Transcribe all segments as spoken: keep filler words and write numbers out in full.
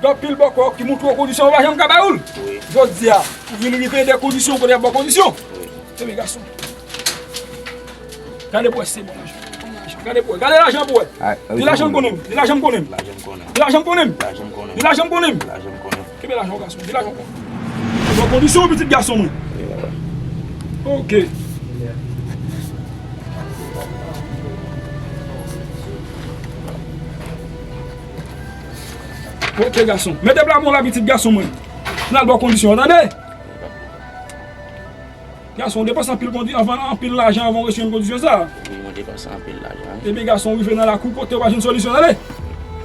Gen anpil bòkò ki montre w kondisyon yo pa janm ka bay ou l. Wi. Jodi a, ou vin rive de kondisyon kote y ap ba w kondisyon. Wi. Ebyen gason. Gade pou wè si se bon lajan. Bon lajan. Gade pou wè. Gade lajan pou wè. Di lajan m konnen m. Di lajan m konnen m. Lajan m konnen. Di lajan m konnen m. Lajan m konnen. Di lajan m konnen m. Lajan m konnen. Kenbe lajan w gason. Di lajan m konnen. Bon kondisyon pitit gason mwen. Wi, papa. Ok. Ok gason. Mete plafon la pitit gason mwen. N al ba w kondisyon an, tande? Gason, ou depanse anpil kondi-, anvan, anpil lajan anvan w resi jwenn kondisyon sa a. Wi, mwen depanse anpil lajan. Ebyen gason, ou rive nan lakou kote w pa jwenn solisyon, tande?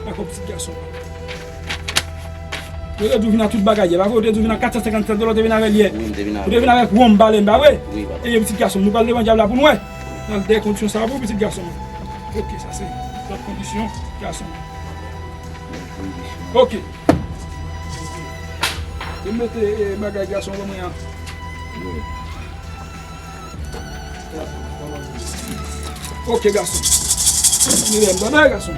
Dakò, pitit gason. Yo te di w vin ak tout bagay yè, pa vre? Ou te di w vin ak kat san senkant sèt dola, ou te vin avè l yè. Wi, m te vin avè l. Ou te vin avèk wonm balèn, pa vre? Wi, papa. Ebyen, pitit gason, nou pral devan dyab la pou n wè. Nan de kondisyon sa a pou pitit gason. Ok, sa se lòt kondisyon, gason. Ok. Te mete, eh, bagay gason ban mwen an. Ok, gason. Mwen tande, gason.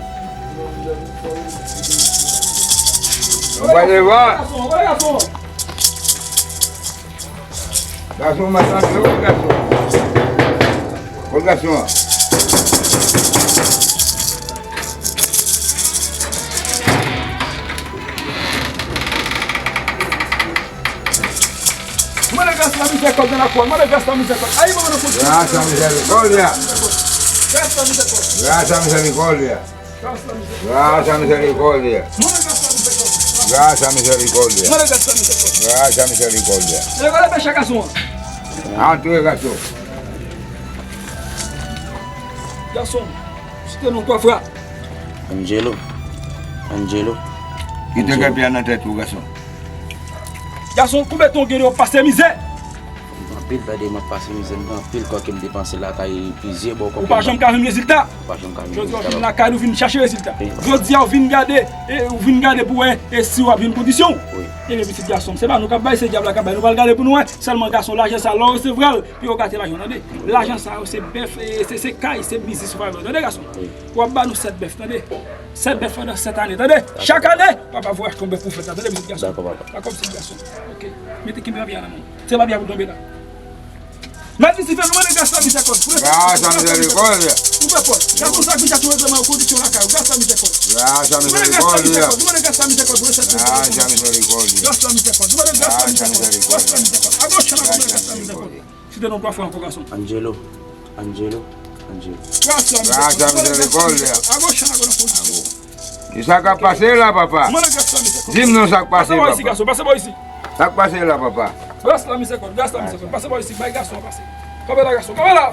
Ou pa devan. Gason, ou pa gason. Gason, m ap tann yo, gason. Kot gason an? Mande gras la mizèrikòd nan lakou a. Mande gras la mizèrikòd. Ay, mwen nan kondisyon. Gras la mizèrikòd la. Gras la mizèrikòd. Gras la mizèrikòd la. Gras a mizèrikòdya. Gras a mizèrikòdya. Gras a mizèrikòdya. Gras a mizèrikòdya. Leve, leve, chak gason an. Antre, gason. Gason, site non twa fwa. Angelo. Angelo. Kite kè pye a nan tèt ou, gason. Gason, konbyen tan w gen depi w ap pase mizè? M gen anpil tan depi m ap pase mizè, m gen anpil kòb ke m depanse lakay plizyè bò. Ou pa janm ka jwenn rezilta. Ou pa janm ka jwenn rezilta. Jodi a w vin lakay nou vin chache rezilta. Jodi a w vin gade, e, ou vin gade pou wè e si w ap jwenn kondisyon w. Wi. Ebyen pitit gason m, se pa nou k ap bay, se dyab la k ap bay. Nou pral gade pou nou wè. Sèlman gason, lajan sa, lè w resevwa l, pou yo gate lajan w, tande. Lajan sa yo se bèf, e, se, se kay, se biznis ou pa vle, tande gason. Wi. W ap ba nou sèt bèf, tande. Sèt bèf pandan sèt ane, tande. Chak ane, w ap voye achte yon bèf pou fèt la, tande pitit gason. Dakò, papa. Dakò, pitit gason. Ok. Mete kenbe papye a nan men w. Se papye a pou tonbe la. Mèt Lisifè, nou mande gras la mizèrikòd. Gras la mizèrikòd. Ouvè pòt. Gason sa ki chache w nan kondisyon lakay ou. Gras la mizèrikòd. Gras la mizèrikòd. Nou mande gras la mizèrikòd. Gras la mizèrikòd. Gras la mizèrikòd. Gras la mizèrikòd. Nou mande gras la mizèrikòd. Gras la mizèrikòd. A gòch la, nou mande gras la mizèrikòd. Site non twa fwa ankò, gason. Angelo. Angelo. Angelo. Gras la mizèrikòd. Gras la mizèrikòd. A gòch la, nou mande gras la mizèrikòd. Ki sa k ap pase la, papa? Di m non sa k pase, papa. Pase bò isi, gason, pase bò isi. Sa k pase la, papa? Gras la mizèrikòd, gras la mizèrikòd. Pase bò isi, bay gason an pase. Kanpe la, gason, kanpe la.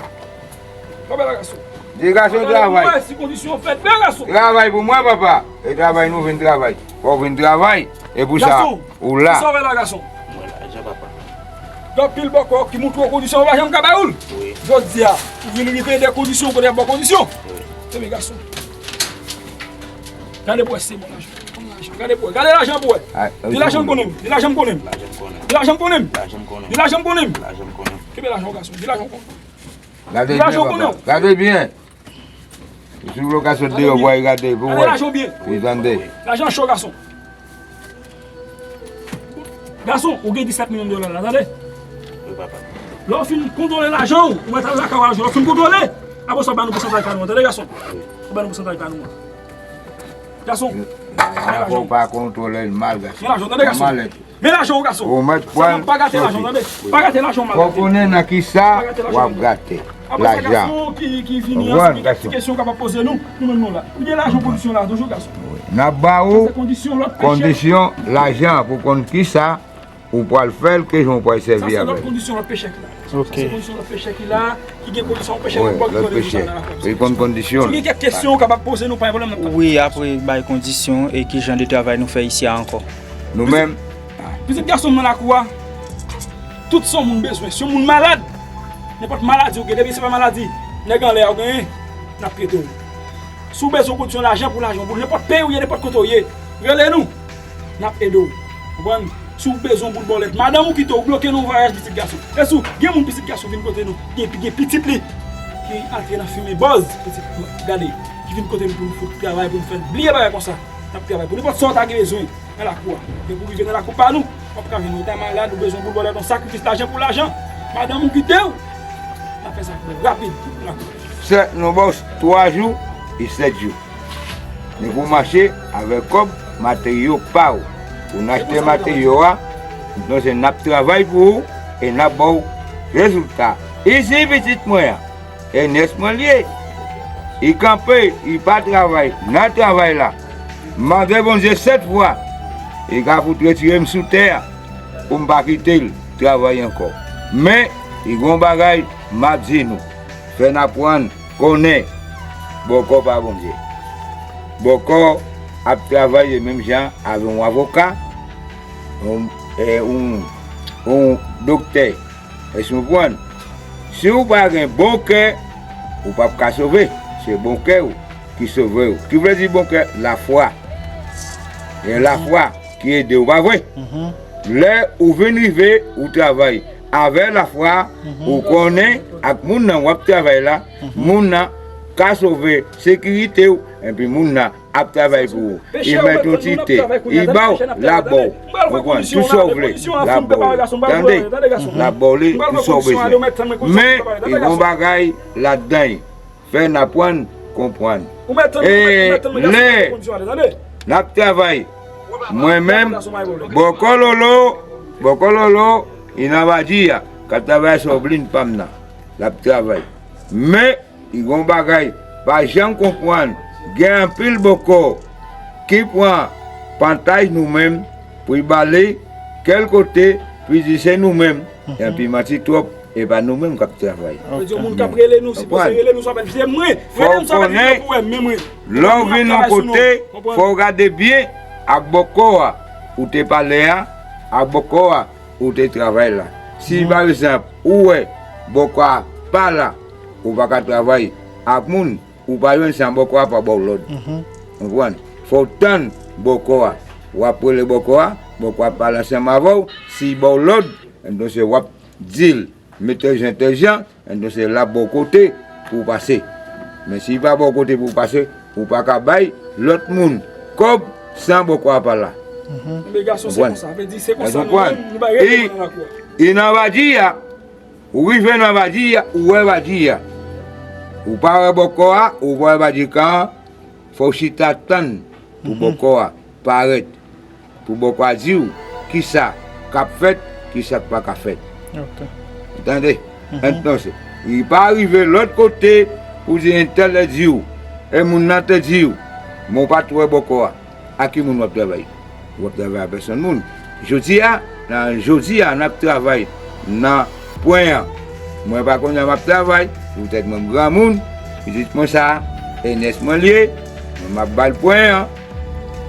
Kanpe la, gason. Di gason travay. Travay pou mwen, si kondisyon fèt, bay gason. Travay pou mwen, papa. E travay nou vin travay. Fò w vin travay. E pou sa, ou la. Gason, ki sa w wè la, gason? Mwen lajan, papa. Gen anpil bòkò ki montre w kondisyon yo pa janm ka bay ou l. Wi. Jodi a, ou vin rive de kondisyon kote y ap ba w kondisyon. Wi. Ebyen gason. Gade pou wè si se bon lajan. Bon lajan. Gade pou wè. Gade lajan pou wè. Di lajan m konnen m. Di lajan m konnen m. Di lajan m konnen m. Di lajan m konnen m. Kenbe lajan w gason. Di lajan w konnen m. Gade byen, papa. Gade byen. Si w vle w ka sot deyò pou w al gade, pou w wè. Gade lajan w byen. Wi, tande. Lajan cho, gason. Gason, ou gen disèt milyon dola la, tande? Wi, papa. Lè w fin kontwole lajan w, ou mèt al lakay w al jwe. Lè w fin kontwole, apre sa w ba nou pousantaj pa nou an, tande, gason? Ou ba nou pousantaj pa nou an. Gason, fò w pa kontwole l mal, gason. Gen lajan, tande, gason? Men lajan w, gason. Ou mèt pran. Sèlman pa gate lajan w, tande? Pa gate lajan w mal. Fò w konnen nan kisa w ap gate lajan. Apre sa, gason ki, ki vini an, si gen kèk ti kesyon w kapab poze nou, nou menm nou la. Ou gen lajan kondisyon la toujou, gason. N ap ba ou kondisyon lajan pou konn kisa ou pral fè l, kijan w pral sèvi avè l. Sa se lòt kondisyon lòt pechè ki la. Ok. Sa se kondisyon lòt pechè ki la, ki gen kondisyon lòt pechè. Wi, lòt pechè. Li konn kondisyon l. Si gen kèk kesyon w kapab poze nou, pa gen pwoblèm, n ap tann. Wi, apre bay kondisyon e ki jan de travay nou fè isi a ankò. Nou menm. Pitit gason m nan lakou a, tout sa yon moun bezwen. Si yon moun malad, nenpòt maladi ou gen, depi se pa maladi nèg anlè a ou genyen, n ap trete w. Si w bezwen kondisyon lajan pou lajan w, pou nenpòt peyi w ye, nenpòt kote w ye, rele nou. N ap ede w. Konprann? Si w bezwen yon bout bòlèt, madanm ou kite w, ou bloke nan yon vwayaj, pitit gason. E si w gen moun, pitit gason vin kote nou, gen, gen pitit li ki antre nan fimen bòz, pitit, gade, ki vin kote nou pou nou fout travay, pou nou fè l bliye bagay konsa. N ap travay pou nenpòt sa w ta gen bezwen. Nan lakou a. Depi w rive nan lakou pa nou, w ap ka jwenn nou ta malad, ou bezwen boul bòlèt, yon sakrifis lajan pou lajan. Madanm ou kite w. N ap fè sa pou rapid. Sèt, nou ba w twa jou e sèt jou. Depi w mache avèk kòb, materyo pa w. Pou n achte materyo a, nou se n ap travay pou ou e n ap ba w rezilta. Isi pitit mwen an, Enès mwen l ye. Li kanpe, li pa travay nan travay la. M mande Bondye sèt fwa, li ka fout retire m sou tè a pou m pa kite l travay ankò. Men, li gon bagay m ap di nou, fè n aprann konnen bòkò pa Bondye. Bòkò ap travay menm jan avè yon avoka, yon, eh, yon, yon doktè. Èske w konprann? Si w pa gen bon kè, ou p ap ka sove. Se bon kè w ki sove w. Ki vle di bon kè? Lafwa. E lafwa ki ede w, pa vre? Lè ou vin rive, ou travay avè lafwa, ou konnen ak moun nan w ap travay la, moun nan ka sove sekirite w, epi moun nan ap travay pou ou. Li mèt yon ti te, li ba w, l ap ba w. Ou konprann? Tout sa w vle, l ap ba w li. Tande? L ap ba w li, tout sa w bezwen. Men, li gon bagay ladan l. Fè n aprann konprann. E lè n ap travay, mwen menm, bòkò Lolo, bòkò Lolo, li nan Badi a, k ap travay sou blin pa m nan. L ap travay. Men, li gon bagay, pa janm konprann, gen anpil bòkò ki pran pantaj nou menm pou l bale kèl kote, pou l di se nou menm, epi manti twòp, e pa nou menm k ap travay. Yo di yon moun k ap rele nou, si pase rele nou, sa fè se mwen. Fò w konnen, lè w vin yon kote, fò w gade byen ak bòkò a ou te pale a, ak bòkò a ou te travay la. Si, pa egzanp, ou wè bòkò a pa la, ou pa ka travay ak moun, ou pa jwenn sa, bòkò a pa ba w lòd. Konprann? Fò w tann bòkò a. W ap rele bòkò a, bòkò a ap pale ansanm avè w. Si l ba w lòd, enben se w ap di l, mete jan tèl jan, enben se l ap ba w kote pou w pase. Men si l pa ba w kote pou w pase, ou pa ka bay lòt moun kòb san bòkò a pa la. Konprann? Èske w konprann? Li nan Badi a, ou rive nan Badi a, ou wè Badi a. Ou pa wè bòkò a, ou pa wè Badikan an, fò w chita tann pou bòkò a parèt, pou bòkò a di w kisa k ap fèt, kisa k pa ka fèt. Ou tande? Entonse, li pa rive lòt kote pou di entèl te di w, e moun nan te di w, men w pa t wè bòkò a. Ak ki moun w ap travay? W ap travay ak pèsonn moun. Jodi a, nan jodi a, n ap travay nan pwen an. Mwen pa konnen m ap travay, poutèt mwen m granmoun, pitit mwen sa, Enès mwen l ye, mwen m ap ba l pwen an.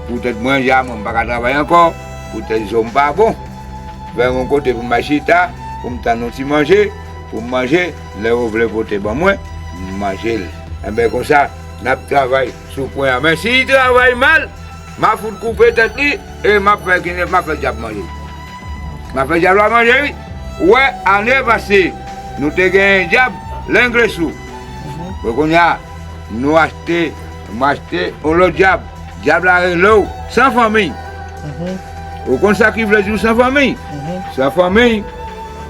Poutèt mwen, ja, mwen m pa ka travay ankò, poutèt zo m pa bon. Fè yon kote pou m al chita, pou m tann yon ti manje, pou m manje, lè yo vle pote ban mwen, m manje l. Enben, konsa, n ap travay sou pwen an. Men si l travay mal, m a fout koupe tèt li e m ap fè kine, m ap fè dyab manje l. M ap fè dyab la manje, wi. Ou wè, ane pase, nou te genyen dyab, lenglesou. Men kounye a, nou achte, m achte yon lòt dyab. Dyab la rele w san fanmi. Ou konn sa ki vle di w san fanmi? San fanmi,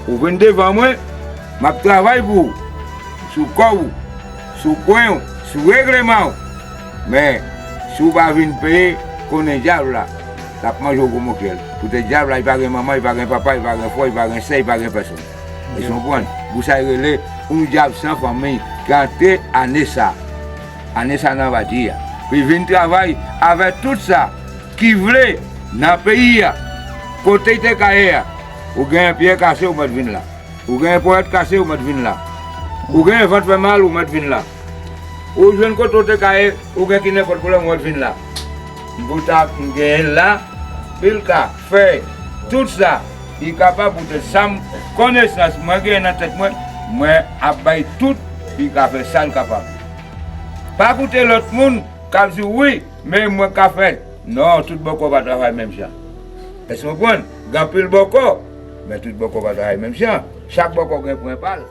ou vin devan mwen, m ap travay pou ou, sou kò w, sou pwen w, sou regleman w. Men, si w pa vin peye, konnen dyab la, l ap manje w kou mokyèl. Poutèt dyab la, li pa gen manman, li pa gen papa, li pa gen frè, li pa gen sè, li pa gen pèsonn. Èske w konprann? Pou sa, yo rele yon dyab san fanmi ki antre ane sa. Ane sa nan Badi a. Pou l vin travay avèk tout sa ki vle nan peyi a. Kote l te ka ye a. Ou gen pyè kase, ou mèt vin la. Ou gen ponyèt kase, ou mèt vin la. Ou gen vant fè mal, ou mèt vin la. Ou jwenn kote w te ka ye, ou gen ki nenpòt pwoblèm, ou mèt vin la. M pou ta m genyen l la, pou l ka fè tout sa li kapab poutèt sa m, konesans mwen genyen nan tèt mwen, mwen ap bay tout, li ka fè sa l kapab. Pa koute lòt moun k ap di w, wi, men mwen ka fè. Non, tout bòkò pa travay menm jan. Èske w konprann? Gen anpil bòkò, men tout bòkò pa travay menm jan. Chak bòkò gen pwen pa l.